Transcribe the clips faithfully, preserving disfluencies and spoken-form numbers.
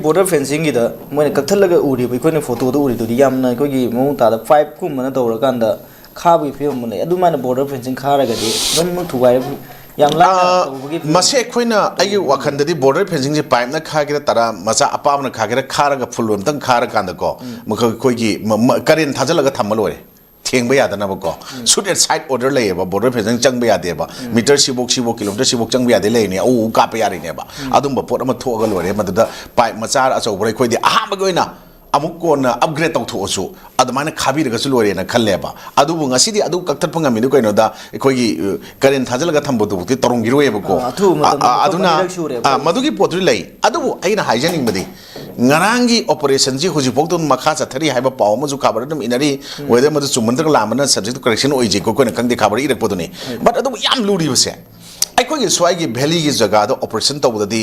Border ꯐꯦꯟꯁꯤꯡꯒꯤꯗ ꯃꯣꯏꯅ ꯀꯛꯊꯠꯂꯒ ꯎꯔꯤꯕ, ꯑꯩꯈꯣꯏꯅ ꯐꯣꯇꯣꯗ ꯎꯔꯤꯗꯨꯗꯤ ꯌꯥꯝꯅ ꯑꯩꯈꯣꯏꯒꯤ ꯃꯑꯣꯡ ꯇꯥꯗ ꯄꯥꯏꯞꯀꯨꯝꯕꯅ ꯇꯧꯔꯀꯥꯟꯗ ꯈꯥꯕꯒꯤ ꯐꯤꯕꯝ ꯑꯃ ꯂꯩ꯫ ꯑꯗꯨꯃꯥꯏꯅ ꯕꯣꯔꯗꯔ ꯐꯦꯟꯁꯤꯡ ꯈꯥꯔꯒꯗꯤ ꯑꯗꯨꯝ ꯊꯨꯒꯥꯏꯔ ꯌꯥꯝ ꯂꯥꯏꯅ ꯑꯥ, ꯇꯧꯕꯒꯤ ꯐꯤꯕꯝ꯫ ꯃꯁꯤ ꯑꯩꯈꯣꯏꯅ, ꯑꯩꯒꯤ ꯋꯥꯈꯜꯗꯗꯤ ꯕꯣꯔꯗꯔ ꯐꯦꯟꯁꯤꯡꯁꯦ ꯄꯥꯏꯞꯅ ꯈꯥꯒꯦꯔꯥ, ꯇꯔꯥ ꯃꯆꯥ ꯑꯄꯥꯕꯅ ꯈꯥꯒꯦꯔꯥ, ꯈꯥꯔꯒ ꯐꯨꯜ ꯑꯝꯇꯪ ꯈꯥꯔꯀꯥꯟꯗꯀꯣ, ꯃꯈꯣꯏ ꯑꯩꯈꯣꯏꯒꯤ ꯃ- ꯃ- ꯀꯔꯦꯟ ꯊꯥꯖꯤꯜꯂꯒ ꯊꯝꯕ ꯂꯣꯏꯔꯦ, ꯊꯦꯡꯕ ꯌꯥꯗꯅꯕꯀꯣ꯫ ꯁꯨꯠ ꯑꯦꯟ ꯁꯥꯏꯠ ꯑꯣꯔꯗꯔ ꯂꯩꯌꯦꯕ, ꯕꯣꯔꯗꯔ ꯐꯦꯟꯁꯤꯡ ꯆꯪꯕ ꯌꯥꯗꯦꯕ, ꯃꯤꯇꯔ ꯁꯤꯐꯧ, ꯁꯤꯐꯧ, ꯀꯤꯂꯣꯃꯤꯇꯔ ꯁꯤꯐꯧ ꯆꯪꯕ ꯌꯥꯗꯦ ꯂꯩꯔꯤꯅꯦ, ꯑꯎ ꯑꯎ ꯀꯥꯞꯄ ꯌꯥꯔꯤꯅꯦꯕ꯫ ꯑꯗꯨꯝꯕ ꯄꯣꯠ ꯑꯃ ꯊꯣꯛꯑꯒ ꯂꯣꯏꯔꯦ꯫ ꯃꯗꯨꯗ ꯄꯥꯏꯞ ꯃꯆꯥ ꯑꯆꯧꯕ ꯑꯩꯈꯣꯏꯗꯤ ꯑꯍꯥꯟꯕꯒꯤ ꯑꯣꯏꯅ ꯑꯃꯨꯛ ꯀꯣꯟꯅ ꯑꯞꯒ꯭ꯔꯦꯗ ꯇꯧꯊꯣꯛꯑꯁꯨ ꯑꯗꯨꯃꯥꯏꯅ ꯈꯥꯕꯤꯔꯒꯁꯨ ꯂꯣꯏꯔꯦꯅ ꯈꯜꯂꯦꯕ꯫ ꯑꯗꯨꯕꯨ ꯉꯁꯤꯗꯤ ꯑꯗꯨ ꯀꯛꯊꯠꯄ ꯉꯝꯃꯤꯗꯨ ꯀꯩꯅꯣꯗ, ꯑꯩꯈꯣꯏꯒꯤ ꯑ, ꯀꯔꯦꯟ ꯊꯥꯖꯤꯜꯂꯒ ꯊꯝꯕꯗꯨꯐꯥꯎꯗꯤ ꯇꯧꯔꯝꯈꯤꯔꯣꯏꯕꯀꯣ꯫ ꯑ, ꯑꯊꯨꯕ ꯃꯇꯝꯗ ꯑ, ꯑ, ꯊꯣꯛꯄ ꯑꯗꯨꯅ ꯂꯩꯔꯛꯁꯨ ꯎꯔꯦꯕ꯫ ꯑ, ꯃꯗꯨꯒꯤ ꯄꯣꯠꯇꯨꯗꯤ ꯂꯩ꯫ ꯑꯗꯨꯕꯨ ꯑꯩꯅ ꯍꯥꯏꯖꯅꯤꯡꯕꯗꯤ, ꯉꯔꯥꯡꯒꯤ ꯑꯣꯄꯔꯦꯁꯟꯁꯤ ꯍꯧꯖꯤꯛꯐꯥꯎꯗ ꯃꯈꯥ ꯆꯠꯊꯔꯤ ꯍꯥꯏꯕ ꯄꯥꯎ ꯑꯃꯁꯨ ꯈꯕꯔꯗ ꯑꯗꯨꯝ ꯏꯅꯔꯤ꯫ ꯋꯦꯗꯔ ꯃꯗꯨ ꯆꯨꯝꯕ ꯅꯠꯇ꯭ꯔꯒ ꯂꯥꯟꯕꯅ subject to correction ꯑꯣꯏꯖꯩꯀꯣ, ꯑꯩꯈꯣꯏꯅ ꯈꯪꯗꯦ, ꯈꯕꯔ ꯏꯔꯛꯄꯗꯨꯅꯤ꯫ But ꯑꯗꯨꯕꯨ ꯌꯥꯝ ꯂꯨꯔꯤꯕꯁꯦ, ꯑꯩꯈꯣꯏꯒꯤ ꯁ꯭ꯋꯥꯏꯒꯤ ꯚꯦꯂꯤꯒꯤ ꯖꯒꯥꯗ ꯑꯣꯄꯔꯦꯁꯟ ꯇꯧꯕꯗꯗꯤ,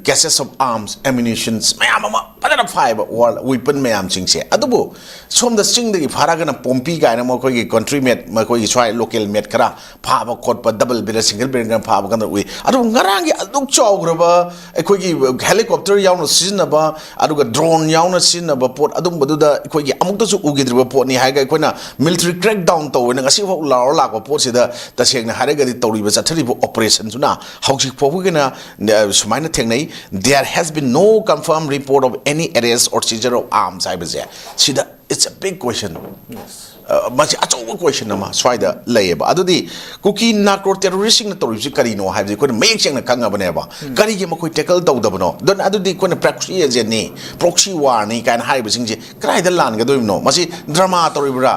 cases of arms, ammunitions ꯃꯌꯥꯝ ꯑꯃ ꯐꯖꯅ ꯐꯥꯏꯕ, ꯋꯥꯔꯜ ꯋꯤꯄꯟ ꯃꯌꯥꯝꯁꯤꯡꯁꯦ꯫ ꯑꯗꯨꯕꯨ ꯁꯣꯝꯗ ꯆꯤꯡꯗꯒꯤ ꯐꯥꯔꯒꯅ ꯄꯣꯝꯄꯤ ꯀꯥꯏꯅ ꯃꯈꯣꯏꯒꯤ ꯀꯟꯇ꯭ꯔꯤ ꯃꯦꯠ, ꯃꯈꯣꯏꯒꯤ ꯁ꯭ꯋꯥꯏ ꯂꯣꯀꯦꯜ ꯃꯦꯠ ꯈꯔ ꯐꯥꯕ ꯈꯣꯠꯄ, ꯗꯕꯜ ꯕꯦꯔꯦꯜ, ꯁꯤꯡꯒꯜ ꯕꯦꯔꯦꯜ ꯈꯔ ꯐꯥꯕ ꯀꯥꯟꯗ ꯎꯏ꯫ ꯑꯗꯨꯕꯨ ꯉꯔꯥꯡꯒꯤ ꯑꯗꯨꯛ ꯆꯥꯎꯈ꯭ꯔꯕ ꯑꯩꯈꯣꯏꯒꯤ ꯍꯦꯂꯤꯀꯣꯞꯇꯔ ꯌꯥꯎꯅ ꯁꯤꯖꯤꯟꯅꯕ, ꯑꯗꯨꯒ ꯗ꯭ꯔꯣꯟ ꯌꯥꯎꯅ ꯁꯤꯖꯤꯟꯅꯕ ꯄꯣꯠ, ꯑꯗꯨꯝꯕꯗꯨꯗ ꯑꯩꯈꯣꯏꯒꯤ ꯑꯃꯨꯛꯇꯁꯨ ꯎꯈꯤꯗ꯭ꯔꯤꯕ ꯄꯣꯠꯅꯤ ꯍꯥꯏꯔꯒ ꯑꯩꯈꯣꯏꯅ ꯃꯤꯂꯤꯇꯔꯤ ꯀ꯭ꯔꯦꯛ ꯗꯥꯎꯟ ꯇꯧꯋꯦꯅ ꯉꯁꯤꯐꯥꯎ ꯂꯥꯎꯔ ꯂꯥꯛꯄ ꯄꯣꯠꯁꯤꯗ, ꯇꯁꯦꯡꯅ ꯍꯥꯏꯔꯒꯗꯤ ꯇꯧꯔꯤꯕ ꯆꯠꯊꯔꯤꯕ ꯑꯣꯄꯔꯦꯁꯟꯁꯤꯅ ꯍꯧꯖꯤꯛ ꯐꯥꯎꯕꯒꯤꯅ, ꯑ, ꯁꯨꯃꯥꯏꯅ ꯊꯦꯡꯅꯩ: "There has been no confirmed report of any arrest or seizure of arms" ꯍꯥꯏꯕꯁꯦ, ꯁꯤꯗ it's a big question. ꯑ, ꯃꯁꯤ ꯑꯆꯧꯕ ꯀꯣꯏꯁꯟ ꯑꯃ ꯁ꯭ꯋꯥꯏꯗ ꯂꯩꯌꯦꯕ꯫ ꯑꯗꯨꯗꯤ ꯀꯨꯀꯤ ꯅꯥꯀ꯭ꯔꯣ ꯇꯦꯔꯣꯔꯤꯁꯁꯤꯡꯅ ꯇꯧꯔꯤꯕꯁꯤ ꯀꯔꯤꯅꯣ ꯍꯥꯏꯕꯁꯤ ꯑꯩꯈꯣꯏꯅ ꯃꯌꯦꯛ ꯁꯦꯡꯅ ꯈꯪꯉꯕꯅꯦꯕ꯫ ꯀꯔꯤꯒꯤ ꯃꯈꯣꯏ ꯇꯦꯀꯜ ꯇꯧꯗꯕꯅꯣ? ꯑꯗꯨꯅ ꯑꯗꯨꯗꯤ ꯑꯩꯈꯣꯏꯅ ꯄ꯭ꯔꯣꯛꯁꯤ ꯑꯦꯖꯦꯟꯅꯤ, ꯄ꯭ꯔꯣꯛꯁꯤ ꯋꯥꯔꯅꯤ ꯀꯥꯏꯅ ꯍꯥꯏꯔꯤꯕꯁꯤꯡꯁꯦ ꯀꯗꯥꯏꯗ ꯂꯥꯟꯒꯗꯣꯔꯤꯕꯅꯣ? ꯃꯁꯤ ꯗ꯭ꯔꯃꯥ ꯇꯧꯔꯤꯕ꯭ꯔꯥ?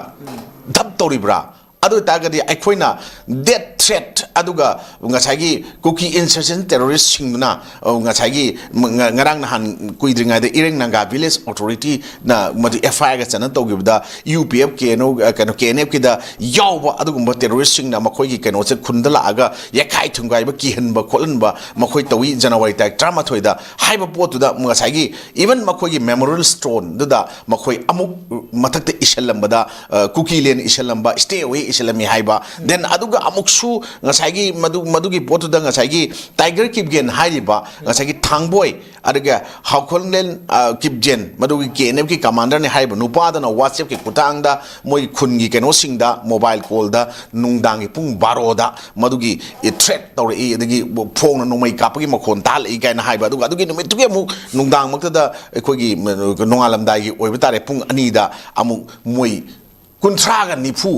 ꯙꯞ ꯇꯧꯔꯤꯕ꯭ꯔꯥ? ꯑꯗꯨ ꯑꯣꯏꯇꯥꯔꯒꯗꯤ ꯑꯩꯈꯣꯏꯅ ꯗꯦꯠ ꯊ꯭ꯔꯦꯠ, ꯑꯗꯨꯒ ꯉꯁꯥꯏꯒꯤ ꯀꯨꯀꯤ ꯏꯟꯁꯔꯖꯦꯟ ꯇꯦꯔꯣꯔꯤꯁꯁꯤꯡꯗꯨꯅ, ꯑ, ꯉꯁꯥꯏꯒꯤ ꯃ-, ꯉ-, ꯉꯔꯥꯡ ꯅꯍꯥꯟ ꯀꯨꯏꯗ꯭ꯔꯤꯉꯩꯗ ꯏꯔꯦꯡ ꯅꯥꯒꯥ ꯚꯤꯂꯦꯖ ꯑꯣꯊꯣꯔꯤꯇꯤꯅ ꯃꯗꯨ ꯑꯦꯐ ꯑꯥꯏ ꯑꯥꯔꯒ ꯆꯟꯅ ꯇꯧꯈꯤꯕꯗ, U P F, K N O, ꯑ, ꯀꯩꯅꯣ, ꯀꯦ ꯑꯦꯟ ꯑꯦꯐꯀꯤꯗ ꯌꯥꯎꯕ ꯑꯗꯨꯒꯨꯝꯕ ꯇꯦꯔꯣꯔꯤꯁꯁꯤꯡꯅ ꯃꯈꯣꯏꯒꯤ ꯀꯩꯅꯣꯁꯦ ꯈꯨꯟꯗ ꯂꯥꯛꯑꯒ ꯌꯩꯈꯥꯏ ꯊꯨꯒꯥꯏꯕ, ꯀꯤꯍꯟꯕ ꯈꯣꯠꯍꯟꯕ ꯃꯈꯣꯏ ꯇꯧꯏ꯫ ꯖꯅꯋꯥꯔꯤ ꯇꯥꯔꯤꯛ ꯇꯔꯥꯃꯥꯊꯣꯏꯗ ꯍꯥꯏꯕ ꯄꯣꯠꯇꯨꯗ ꯉꯁꯥꯏꯒꯤ ꯏꯚꯟ ꯃꯈꯣꯏꯒꯤ ꯃꯦꯃꯣꯔꯤꯌꯦꯜ ꯁ꯭ꯇꯣꯟꯗꯨꯗ ꯃꯈꯣꯏ ꯑꯃꯨꯛ ꯃꯊꯛꯇ ꯏꯁꯤꯜꯂꯝꯕꯗ, ꯑ, ꯀꯨꯀꯤ ꯂꯦꯟ ꯏꯁꯤꯜꯂꯝꯕ, "Stay away" ꯁꯤꯜꯂꯝꯃꯤ ꯍꯥꯏꯕ꯫ Then ꯑꯗꯨꯒ ꯑꯃꯨꯛꯁꯨ ꯉꯁꯥꯏꯒꯤ ꯃꯗꯨ, ꯃꯗꯨꯒꯤ ꯄꯣꯠꯇꯨꯗ ꯉꯁꯥꯏꯒꯤ ꯇꯥꯏꯒꯔ ꯀꯤꯞꯒꯦꯟ ꯍꯥꯏꯔꯤꯕ ꯉꯁꯥꯏꯒꯤ ꯊꯥꯡꯕꯣꯏ, ꯑꯗꯨꯒ ꯍꯥꯎꯈꯣꯟꯂꯦꯟ, ꯑ, ꯀꯤꯞꯖꯦꯟ, ꯃꯗꯨꯒꯤ ꯀꯦ ꯑꯦꯟ ꯑꯦꯐꯀꯤ ꯀꯃꯥꯟꯗꯔꯅꯤ ꯍꯥꯏꯔꯤꯕ ꯅꯨꯄꯥꯗꯨꯅ WhatsAppꯀꯤ ꯈꯨꯠꯊꯥꯡꯗ ꯃꯣꯏ ꯈꯨꯟꯒꯤ ꯀꯩꯅꯣꯁꯤꯡꯗ mobile callꯗ ꯅꯨꯡꯗꯥꯡꯒꯤ ꯄꯨꯡ ꯕꯥꯔꯣꯗ ꯃꯗꯨꯒꯤ threat ꯇꯧꯔꯛꯏ, ꯑꯗꯒꯤ ꯐꯣꯟꯅ ꯅꯣꯡꯃꯩ ꯀꯥꯞꯄꯒꯤ ꯃꯈꯣꯟ ꯇꯥꯍꯜꯂꯛꯏ ꯀꯥꯏꯅ ꯍꯥꯏꯕ꯫ ꯑꯗꯨꯒ ꯑꯗꯨꯒꯤ ꯅꯨꯃꯤꯠꯇꯨꯒꯤ ꯑꯃꯨꯛ ꯅꯨꯡꯗꯥꯡꯃꯛꯇꯗ ꯑꯩꯈꯣꯏꯒꯤ, ꯎꯝ, ꯅꯣꯡꯉꯥꯜꯂꯝꯗꯥꯏꯒꯤ ꯑꯣꯏꯕ ꯇꯥꯔꯦ, ꯄꯨꯡ ꯑꯅꯤꯗ ꯑꯃꯨꯛ ꯃꯣꯏ ꯀꯨꯟꯊ꯭ꯔꯥꯒ ꯅꯤꯐꯨ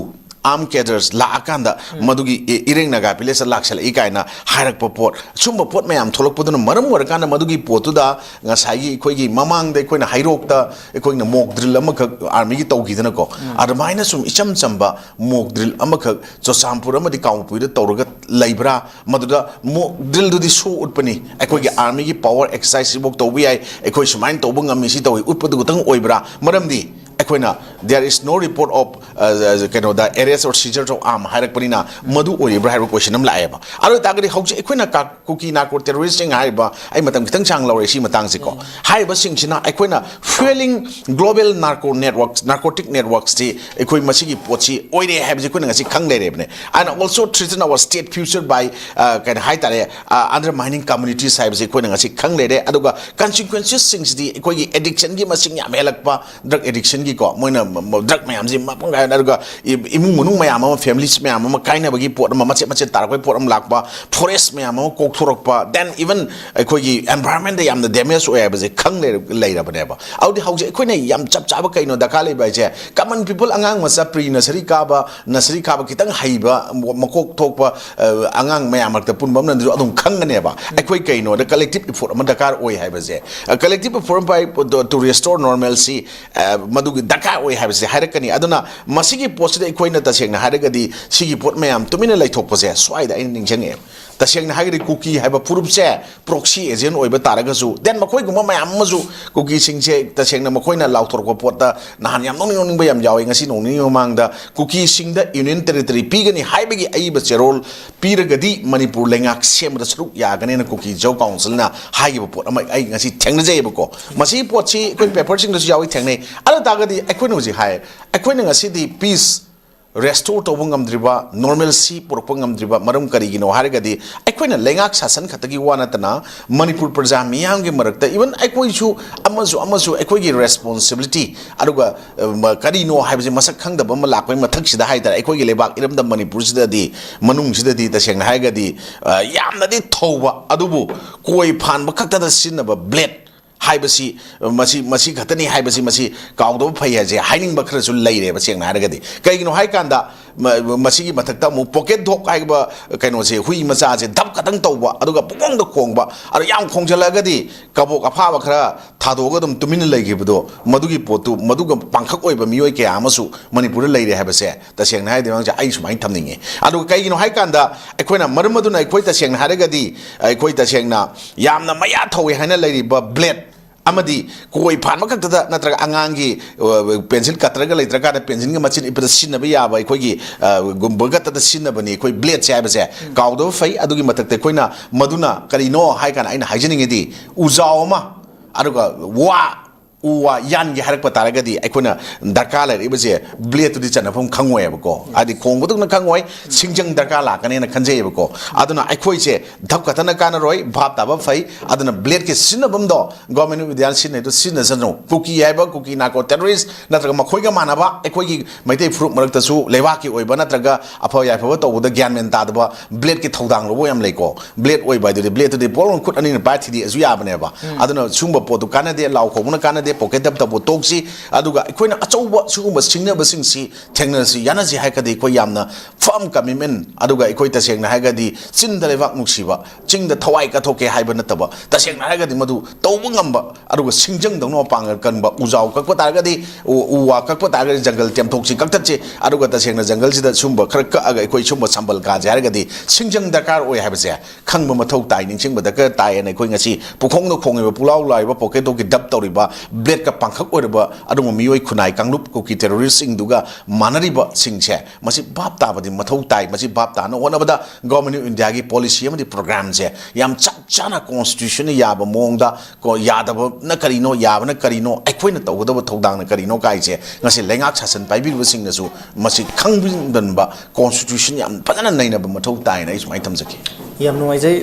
armed cadres ꯂꯥꯛꯑꯀꯥꯟꯗ ꯃꯗꯨꯒꯤ ꯏ-, ꯏꯔꯦꯡ ꯅꯥꯒꯥ ꯚꯤꯂꯦꯖꯇ ꯂꯥꯛꯁꯜꯂꯛꯏ ꯀꯥꯏꯅ ꯍꯥꯏꯔꯛꯄ ꯄꯣꯠ, ꯁꯨꯝꯕ ꯄꯣꯠ ꯃꯌꯥꯝ ꯊꯣꯛꯂꯛꯄꯗꯨꯅ ꯃꯔꯝ ꯑꯣꯏꯔꯀꯥꯟꯗ ꯃꯗꯨꯒꯤ ꯄꯣꯠꯇꯨꯗ ꯉꯁꯥꯏꯒꯤ ꯑꯩꯈꯣꯏꯒꯤ ꯃꯃꯥꯡꯗ ꯑꯩꯈꯣꯏꯅ ꯍꯩꯔꯣꯛꯇ ꯑꯩꯈꯣꯏꯅ mock drill ꯑꯃꯈꯛ armyꯒꯤ ꯇꯧꯈꯤꯗꯅꯀꯣ, ꯑꯗꯨꯃꯥꯏꯅ ꯁꯨꯝ ꯏꯆꯝ ꯆꯝꯕ mock drill ꯑꯃꯈꯛ ꯆꯨꯔꯆꯥꯟꯄꯨꯔ ꯑꯃꯗꯤ ꯀꯥꯡꯄꯣꯛꯄꯤꯗ ꯇꯧꯔꯒ ꯂꯩꯕ꯭ꯔꯥ? ꯃꯗꯨꯗ mock drillꯗꯨꯗꯤ show ꯎꯠꯄꯅꯤ, ꯑꯩꯈꯣꯏꯒꯤ armyꯒꯤ power exercise ꯁꯤꯐꯥꯎ ꯇꯧꯕ ꯌꯥꯏ, ꯑꯩꯈꯣꯏ ꯁꯨꯃꯥꯏꯅ ꯇꯧꯕ ꯉꯝꯃꯤ, ꯁꯤ ꯇꯧꯏ, ꯎꯠꯄꯗꯨ ꯈꯛꯇꯪ ꯑꯣꯏꯕ꯭ꯔꯥ? ꯃꯔꯝꯗꯤ ꯑꯩꯈꯣꯏꯅ there is no report of, ꯑ, ꯀꯩꯅꯣꯗ arrest or seizure of arm ꯍꯥꯏꯔꯛꯄꯅꯤꯅ ꯃꯗꯨ ꯑꯣꯏꯔꯤꯕ꯭ꯔꯥ ꯍꯥꯏꯕ question ꯑꯃ ꯂꯥꯛꯑꯦꯕ꯫ ꯑꯗꯨ ꯑꯣꯏꯇꯥꯔꯒꯗꯤ ꯍꯧꯖꯤꯛ ꯑꯩꯈꯣꯏꯅ ꯀꯥ-, ꯀꯨꯀꯤ narco terroristꯁꯤꯡ ꯍꯥꯏꯔꯤꯕ, ꯑꯩ ꯃꯇꯝ ꯈꯤꯇꯪ ꯁꯥꯡ ꯂꯧꯔꯦ ꯁꯤ ꯃꯇꯥꯡꯁꯤꯀꯣ, ꯍꯥꯏꯔꯤꯕꯁꯤꯡꯁꯤꯅ ꯑꯩꯈꯣꯏꯅ fueling global narco networks, narcotic networksꯁꯤ ꯑꯩꯈꯣꯏ ꯃꯁꯤꯒꯤ ꯄꯣꯠꯁꯤ ꯑꯣꯏꯔꯦ ꯍꯥꯏꯕꯁꯤ ꯑꯩꯈꯣꯏꯅ ꯉꯁꯤ ꯈꯪ ꯂꯩꯔꯦꯕꯅꯦ꯫ And also threaten our state future by, ꯑ, ꯀꯩꯅꯣ ꯍꯥꯏꯇꯥꯔꯦ, ꯑ, undermining communities ꯍꯥꯏꯕꯁꯤ ꯑꯩꯈꯣꯏꯅ ꯉꯁꯤ ꯈꯪ ꯂꯩꯔꯦ꯫ ꯑꯗꯨꯒ consequencesꯁꯤꯡꯁꯤꯗꯤ ꯑꯩꯈꯣꯏꯒꯤ addictionꯒꯤ ꯃꯁꯤꯡ ꯌꯥꯝ ꯍꯦꯜꯂꯛꯄ, drug addictionꯒꯤꯀꯣ, ꯃꯣꯏꯅ ꯃ-, ꯃ-, drug ꯃꯌꯥꯝꯁꯤ ꯃꯄꯨꯡ ꯀꯥꯏꯅ, ꯑꯗꯨꯒ ꯏ-, ꯏꯃꯨꯡ ꯃꯅꯨꯡ ꯃꯌꯥꯝ ꯑꯃ, families ꯃꯌꯥꯝ ꯑꯃ ꯀꯥꯏꯅꯕꯒꯤ ꯄꯣꯠ ꯑꯃ, ꯃꯆꯦꯠ ꯃꯆꯦꯠ ꯇꯥꯔꯛꯄꯒꯤ ꯄꯣꯠ ꯑꯃ ꯂꯥꯛꯄ, forest ꯃꯌꯥꯝ ꯑꯃ ꯀꯣꯛꯊꯣꯔꯛꯄ, then even ꯑꯩꯈꯣꯏꯒꯤ environmentꯗ ꯌꯥꯝꯅ damage ꯑꯣꯏ ꯍꯥꯏꯕꯁꯦ ꯈꯪ ꯂꯩꯔ-, ꯂꯩꯔꯕꯅꯦꯕ꯫ ꯑꯗꯨꯗꯤ ꯍꯧꯖꯤꯛ ꯑꯩꯈꯣꯏꯅ ꯌꯥꯝ ꯆꯞ ꯆꯥꯕ ꯀꯩꯅꯣ ꯗꯔꯀꯥꯔ ꯂꯩꯕ ꯍꯥꯏꯁꯦ, common people, ꯑꯉꯥꯡ ꯃꯆꯥ pre nursery ꯀꯥꯕ, nursery ꯀꯥꯕ ꯈꯤꯇꯪ ꯍꯩꯕ, ꯃ-, ꯃꯀꯣꯛ ꯊꯣꯛꯄ, ꯑ, ꯑꯉꯥꯡ ꯃꯌꯥꯝ ꯃꯔꯛꯇ ꯄꯨꯟꯕ ꯑꯃꯅꯁꯨ ꯑꯗꯨꯝ ꯈꯪꯒꯅꯦꯕ꯫ ꯑꯩꯈꯣꯏ ꯀꯩꯅꯣꯗ collective effort ꯑꯃ ꯗꯔꯀꯥꯔ ꯑꯣꯏ ꯍꯥꯏꯕꯁꯦ, ꯑ, collective effort by to, to restore normalcy, ꯑ, ꯃꯗꯨꯒꯤ ꯗꯔꯀꯥꯔ ꯑꯣꯏ ꯍꯥꯏꯕꯁꯦ ꯍꯥꯏꯔꯛꯀꯅꯤ꯫ ꯑꯗꯨꯅ ꯃꯁꯤꯒꯤ ꯄꯣꯠꯁꯤꯗ ꯑꯩꯈꯣꯏꯅ ꯇꯁꯦꯡꯅ ꯍꯥꯏꯔꯒꯗꯤ ꯁꯤꯒꯤ ꯄꯣꯠ ꯃꯌꯥꯝ ꯇꯨꯃꯤꯟꯅ ꯂꯩꯊꯣꯛꯄꯁꯦ ꯁ꯭ꯋꯥꯏꯗ ꯑꯩꯅ ꯅꯤꯡꯁꯤꯡꯉꯛꯑꯦ꯫ ꯇꯁꯦꯡꯅ ꯍꯥꯏꯔꯒꯗꯤ ꯀꯨꯀꯤ ꯍꯥꯏꯕ ꯐꯨꯔꯨꯞꯁꯦ proxy agent ꯑꯣꯏꯕ ꯇꯥꯔꯒꯁꯨ, then ꯃꯈꯣꯏꯒꯨꯝꯕ ꯃꯌꯥꯝ ꯑꯃꯁꯨ, ꯀꯨꯀꯤꯁꯤꯡꯁꯦ ꯇꯁꯦꯡꯅ ꯃꯈꯣꯏꯅ ꯂꯥꯎꯊꯣꯔꯛꯄ ꯄꯣꯠꯇ ꯅꯍꯥꯟ ꯌꯥꯝ ꯅꯣꯛꯅꯤꯡ ꯅꯣꯛꯅꯤꯡꯕ ꯌꯥꯝ ꯌꯥꯎꯋꯦ꯫ ꯉꯁꯤ ꯅꯣꯡ ꯅꯤꯅꯤ ꯃꯃꯥꯡꯗ ꯀꯨꯀꯤꯁꯤꯡꯗ union territory ꯄꯤꯒꯅꯤ ꯍꯥꯏꯕꯒꯤ ꯑꯏꯕ ꯆꯦꯔꯣꯜ ꯄꯤꯔꯒꯗꯤ ꯃꯅꯤꯄꯨꯔ ꯂꯩꯉꯥꯛ ꯁꯦꯝꯕꯗ ꯁꯔꯨꯛ ꯌꯥꯒꯅꯦꯅ ꯀꯨꯀꯤ ꯖꯧ councilꯅ ꯍꯥꯏꯈꯤꯕ ꯄꯣꯠ ꯑꯃ ꯑꯩ ꯉꯁꯤ ꯊꯦꯡꯅꯖꯩꯑꯕꯀꯣ꯫ ꯃꯁꯤꯒꯤ ꯄꯣꯠꯁꯤ ꯑꯩꯈꯣꯏ paperꯁꯤꯡꯗꯁꯨ ꯌꯥꯎꯏ, ꯊꯦꯡꯅꯩ꯫ ꯑꯗꯨ ꯇꯥꯔꯒꯗꯤ ꯑꯩꯈꯣꯏꯅ ꯍꯧꯖꯤꯛ ꯍꯥꯏ, ꯑꯩꯈꯣꯏꯅ ꯉꯁꯤꯗꯤ peace restore ꯇꯧꯕ ꯉꯝꯗ꯭ꯔꯤꯕ, normalcy ꯄꯨꯔꯛꯄ ꯉꯝꯗ꯭ꯔꯤꯕ ꯃꯔꯝ ꯀꯔꯤꯒꯤꯅꯣ ꯍꯥꯏꯔꯒꯗꯤ, ꯑꯩꯈꯣꯏꯅ ꯂꯩꯉꯥꯛ ꯁꯥꯁꯟ ꯈꯛꯇꯒꯤ ꯋꯥ ꯅꯠꯇꯅ, ꯃꯅꯤꯄꯨꯔ ꯄ꯭ꯔꯖꯥ ꯃꯤꯌꯥꯝꯒꯤ ꯃꯔꯛꯇ, even ꯑꯩꯈꯣꯏꯁꯨ, ꯑꯃꯁꯨ ꯑꯃꯁꯨ ꯑꯩꯈꯣꯏꯒꯤ responsibility, ꯑꯗꯨꯒ, ꯑ, ꯃ-, ꯀꯔꯤꯅꯣ ꯍꯥꯏꯕꯁꯦ ꯃꯁꯛ ꯈꯪꯗꯕ ꯑꯃ ꯂꯥꯛꯄꯒꯤ ꯃꯊꯛꯁꯤꯗ ꯍꯥꯏꯇꯥꯔꯦ, ꯑꯩꯈꯣꯏꯒꯤ ꯂꯩꯕꯥꯛ ꯏꯔꯝꯗꯝ ꯃꯅꯤꯄꯨꯔꯁꯤꯗꯗꯤ, ꯃꯅꯨꯡꯁꯤꯗꯗꯤ ꯇꯁꯦꯡꯅ ꯍꯥꯏꯔꯒꯗꯤ, ꯑ, ꯌꯥꯝꯅꯗꯤ ꯊꯧꯕ, ꯑꯗꯨꯕꯨ ꯀꯣꯏ ꯐꯥꯟꯕ ꯈꯛꯇꯗ ꯁꯤꯖꯤꯟꯅꯕ blade ꯍꯥꯏꯕꯁꯤ, ꯃꯁꯤ, ꯃꯁꯤ ꯈꯛꯇꯅꯤ ꯍꯥꯏꯕꯁꯤ, ꯃꯁꯤ ꯀꯥꯎꯗꯕ ꯐꯩ ꯍꯥꯏꯁꯦ ꯍꯥꯏꯅꯤꯡꯕ ꯈꯔꯁꯨ ꯂꯩꯔꯦꯕ, ꯁꯦꯡꯅ ꯍꯥꯏꯔꯒꯗꯤ꯫ ꯀꯩꯒꯤꯅꯣ ꯍꯥꯏꯀꯥꯟꯗ, ꯃ-, ꯃꯁꯤꯒꯤ ꯃꯊꯛꯇ ꯑꯃꯨꯛ pocket dog ꯍꯥꯏꯕ ꯀꯩꯅꯣꯁꯦ, ꯍꯨꯏ ꯃꯆꯥꯁꯦ ꯙꯞ ꯈꯛꯇꯪ ꯇꯧꯕ, ꯑꯗꯨꯒ ꯄꯨꯡꯈꯣꯡꯗ ꯈꯣꯡꯕ, ꯑꯗꯣ ꯌꯥꯝ ꯈꯣꯡꯖꯜꯂꯛꯑꯒꯗꯤ ꯀꯕꯣꯛ ꯑꯐꯥꯕ ꯈꯔ ꯊꯥꯗꯣꯛꯑꯒ ꯑꯗꯨꯝ ꯇꯨꯃꯤꯟꯅ ꯂꯩꯈꯤꯕꯗꯣ, ꯃꯗꯨꯒꯤ ꯄꯣꯠꯇꯨ, ꯃꯗꯨꯒ ꯄꯥꯡꯈꯛ ꯑꯣꯏꯕ ꯃꯤꯑꯣꯏ ꯀꯌꯥ ꯑꯃꯁꯨ ꯃꯅꯤꯄꯨꯔꯗ ꯂꯩꯔꯦ ꯍꯥꯏꯕꯁꯦ, ꯇꯁꯦꯡꯅ ꯍꯥꯏꯔꯗꯤ, ꯃꯌꯥꯝꯁꯦ ꯑꯩ ꯁꯨꯃꯥꯏꯅ ꯊꯝꯅꯤꯡꯉꯤ꯫ ꯑꯗꯨꯒ ꯀꯩꯒꯤꯅꯣ ꯍꯥꯏꯀꯥꯟꯗ, ꯑꯩꯈꯣꯏꯅ ꯃꯔꯝ ꯑꯗꯨꯅ, ꯑꯩꯈꯣꯏ ꯇꯁꯦꯡꯅ ꯍꯥꯏꯔꯒꯗꯤ, ꯑꯩꯈꯣꯏ ꯇꯁꯦꯡꯅ ꯌꯥꯝꯅ ꯃꯌꯥ ꯊꯧꯋꯦ ꯍꯥꯏꯅ ꯂꯩꯔꯤꯕ blade ꯑꯃꯗꯤ ꯀꯣꯏ ꯐꯥꯟꯕ ꯈꯛꯇꯗ, ꯅꯠꯇ꯭ꯔꯒ ꯑꯉꯥꯡꯒꯤ, ꯑ, pencil cutterꯒ ꯂꯩꯇ꯭ꯔꯀꯥꯟꯗ pencilꯒ ꯃꯆꯤꯟ ꯏꯠꯄꯗ ꯁꯤꯖꯤꯟꯅꯕ ꯌꯥꯕ ꯑꯩꯈꯣꯏꯒꯤ, ꯑ, ꯒꯨꯝꯕ ꯈꯛꯇꯗ ꯁꯤꯖꯤꯟꯅꯕꯅꯤ ꯑꯩꯈꯣꯏ bladeꯁꯦ ꯍꯥꯏꯕꯁꯦ ꯀꯥꯎꯗꯕ ꯐꯩ꯫ ꯑꯗꯨꯒꯤ ꯃꯊꯛꯇ ꯑꯩꯈꯣꯏꯅ ꯃꯗꯨꯅ ꯀꯔꯤꯅꯣ ꯍꯥꯏ ꯀꯥꯟꯗ, ꯑꯩꯅ ꯍꯥꯏꯖꯅꯤꯡꯉꯤꯗꯤ, ꯎꯖꯥꯎ ꯑꯃ, ꯑꯗꯨꯒ ꯋꯥ, ꯎ ꯋꯥ ꯌꯥꯟꯒꯦ ꯍꯥꯏꯔꯛꯄ ꯇꯥꯔꯒꯗꯤ, ꯑꯩꯈꯣꯏꯅ ꯗꯔꯀꯥꯔ ꯂꯩꯔꯛꯏꯕꯁꯦ bladeꯇꯨꯗꯤ ꯆꯟꯅꯐꯝ ꯈꯪꯉꯣꯏꯕꯀꯣ, ꯍꯥꯏꯗꯤ ꯈꯣꯡꯕꯗꯨꯅ ꯈꯪꯉꯣꯏ, ꯁꯤꯡꯖꯪ ꯗꯔꯀꯥꯔ ꯂꯥꯛꯀꯅꯦꯅ ꯈꯟꯖꯩꯌꯦꯕꯀꯣ꯫ ꯑꯗꯨꯅ ꯑꯩꯈꯣꯏꯁꯦ ꯙꯞ ꯈꯛꯇꯅ ꯀꯥꯟꯅꯔꯣꯏ, ꯚꯥꯞ ꯇꯥꯕ ꯐꯩ꯫ ꯑꯗꯨꯅ bladeꯀꯤ ꯁꯤꯖꯤꯟꯅꯐꯝꯗꯣ Government of Indiaꯅ ꯁꯤꯖꯤꯟꯅꯩꯗꯣ ꯁꯤꯖꯤꯟꯅꯁꯅꯨ꯫ ꯀꯨꯀꯤ ꯍꯥꯏꯕ, ꯀꯨꯀꯤ narco terrorist ꯅꯠꯇ꯭ꯔꯒ ꯃꯈꯣꯏꯒ ꯃꯥꯟꯅꯕ ꯑꯩꯈꯣꯏꯒꯤ ꯃꯩꯇꯩ ꯐꯨꯔꯨꯞ ꯃꯔꯛꯇꯁꯨ ꯂꯩꯕꯥꯛꯀꯤ ꯑꯣꯏꯕ ꯅꯠꯇ꯭ꯔꯒ ꯑꯐ ꯌꯥꯏꯐꯕ ꯇꯧꯕꯗ ꯒ꯭ꯌꯥꯟ ꯃꯦꯟ ꯇꯥꯗꯕ bladeꯀꯤ ꯊꯧꯗꯥꯡ ꯂꯧꯕ ꯌꯥꯝ ꯂꯩꯀꯣ꯫ Blade ꯑꯣꯏꯕ ꯍꯥꯏꯗꯨꯗꯤ, bladeꯇꯨꯗꯤ ꯄꯣꯠꯂꯣꯝ ꯈꯨꯠ ꯑꯅꯤꯅ ꯄꯥꯏꯔ ꯊꯤꯗꯦꯛꯑꯁꯨ ꯌꯥꯕꯅꯦꯕ꯫ ꯑꯗꯨꯅ ꯁꯨꯝꯕ ꯄꯣꯠꯇꯨ ꯀꯥꯟꯅꯗꯦ, ꯂꯥꯎ ꯈꯧꯕꯅ ꯀꯥꯟꯅꯗꯦ, pocket dog ꯇꯧꯕ ꯇꯣꯛꯁꯤ꯫ ꯑꯗꯨꯒ ꯑꯩꯈꯣꯏꯅ ꯑꯆꯧꯕ ꯁꯤꯒꯨꯝꯕ ꯁꯤꯡꯅꯕꯁꯤꯡꯁꯤ ꯊꯦꯡꯅꯔꯁꯤ, ꯌꯥꯅꯁꯤ ꯍꯥꯏꯔꯒꯗꯤ, ꯑꯩꯈꯣꯏ ꯌꯥꯝꯅ firm commitment, ꯑꯗꯨꯒ ꯑꯩꯈꯣꯏ ꯇꯁꯦꯡꯅ ꯍꯥꯏꯔꯒꯗꯤ ꯆꯤꯟꯗ ꯂꯩꯕꯥꯛ ꯅꯨꯡꯁꯤꯕ, ꯆꯤꯡꯗ ꯊꯋꯥꯏ ꯀꯠꯊꯣꯛꯀꯦ ꯍꯥꯏꯕ ꯅꯠꯇꯕ, ꯇꯁꯦꯡꯅ ꯍꯥꯏꯔꯒꯗꯤ ꯃꯗꯨ ꯇꯧꯕ ꯉꯝꯕ, ꯑꯗꯨꯒ ꯁꯤꯡꯖꯪꯗꯧꯅ ꯃꯄꯥꯡꯒꯜ ꯀꯟꯕ, ꯎꯖꯥꯎ ꯀꯛꯄ ꯇꯥꯔꯒꯗꯤ, ꯎ, ꯎ ꯋꯥ ꯀꯛꯄ ꯇꯥꯔꯒꯗꯤ ꯖꯪꯒꯜ ꯇꯦꯝꯊꯣꯛꯁꯤ, ꯀꯛꯊꯠꯁꯤ, ꯑꯗꯨꯒ ꯇꯁꯦꯡꯅ ꯖꯪꯒꯜꯁꯤꯗ ꯁꯨꯝꯕ ꯈꯔ ꯀꯛꯑꯒ ꯑꯩꯈꯣꯏ ꯁꯨꯝꯕ ꯁꯝꯕꯜ ꯀꯥꯁꯦ ꯍꯥꯏꯔꯒꯗꯤ ꯁꯤꯡꯖꯪ ꯗꯔꯀꯥꯔ ꯑꯣꯏ ꯍꯥꯏꯕꯁꯦ ꯈꯪꯕ ꯃꯊꯧ ꯇꯥꯏ, ꯅꯤꯡꯁꯤꯡꯕ ꯗꯔꯀꯥꯔ ꯇꯥꯏ ꯍꯥꯏꯅ ꯑꯩꯈꯣꯏ ꯉꯁꯤ ꯄꯨꯈꯣꯡꯗ ꯈꯣꯡꯉꯤꯕ, ꯄꯨꯂꯥꯎ ꯂꯥꯎꯔꯤꯕ, pocket dogꯀꯤ ꯙꯞ ꯇꯧꯔꯤꯕ ꯕ꯭ꯂꯦꯗꯀ ꯄꯥꯡꯈꯛ ꯑꯣꯏꯔꯕ ꯑꯗꯨꯒꯨꯝꯕ ꯃꯤꯑꯣꯏ ꯈꯨꯟꯅꯥꯏ ꯀꯥꯡꯂꯨꯞ ꯀꯨꯀꯤ ꯇꯦꯔꯣꯔꯤꯁꯁꯤꯡꯗꯨꯒ ꯃꯥꯟꯅꯔꯤꯕꯁꯤꯡꯁꯦ, ꯃꯁꯤ ꯚꯥꯞ ꯇꯥꯕꯗꯤ ꯃꯊꯧ ꯇꯥꯏ꯫ ꯃꯁꯤ ꯚꯥꯞ ꯇꯥꯅ ꯍꯣꯠꯅꯕꯗ Government of Indiaꯒꯤ policy ꯑꯃꯗꯤ programꯁꯦ ꯌꯥꯝ ꯆꯞ ꯆꯥꯅ constitutionꯅ ꯌꯥꯕ ꯃꯑꯣꯡꯗ, ꯀꯣ, ꯌꯥꯗꯕꯅ ꯀꯔꯤꯅꯣ, ꯌꯥꯕꯅ ꯀꯔꯤꯅꯣ, ꯑꯩꯈꯣꯏꯅ ꯇꯧꯒꯗꯕ ꯊꯧꯗꯥꯡꯅ ꯀꯔꯤꯅꯣ ꯀꯥꯏꯁꯦ ꯉꯁꯤ ꯂꯩꯉꯥꯛ ꯁꯥꯁꯟ ꯄꯥꯏꯕꯤꯔꯤꯕꯁꯤꯡꯅꯁꯨ ꯃꯁꯤ ꯈꯪꯕꯤꯔꯝꯕ, constitution ꯌꯥꯝ ꯐꯖꯅ ꯅꯩꯅꯕ ꯃꯊꯧ ꯇꯥꯏꯅ ꯑꯩ ꯁꯨꯃꯥꯏꯅ ꯊꯝꯖꯒꯦ꯫ ꯌꯥꯝ ꯅꯨꯡꯉꯥꯏꯖꯩ꯫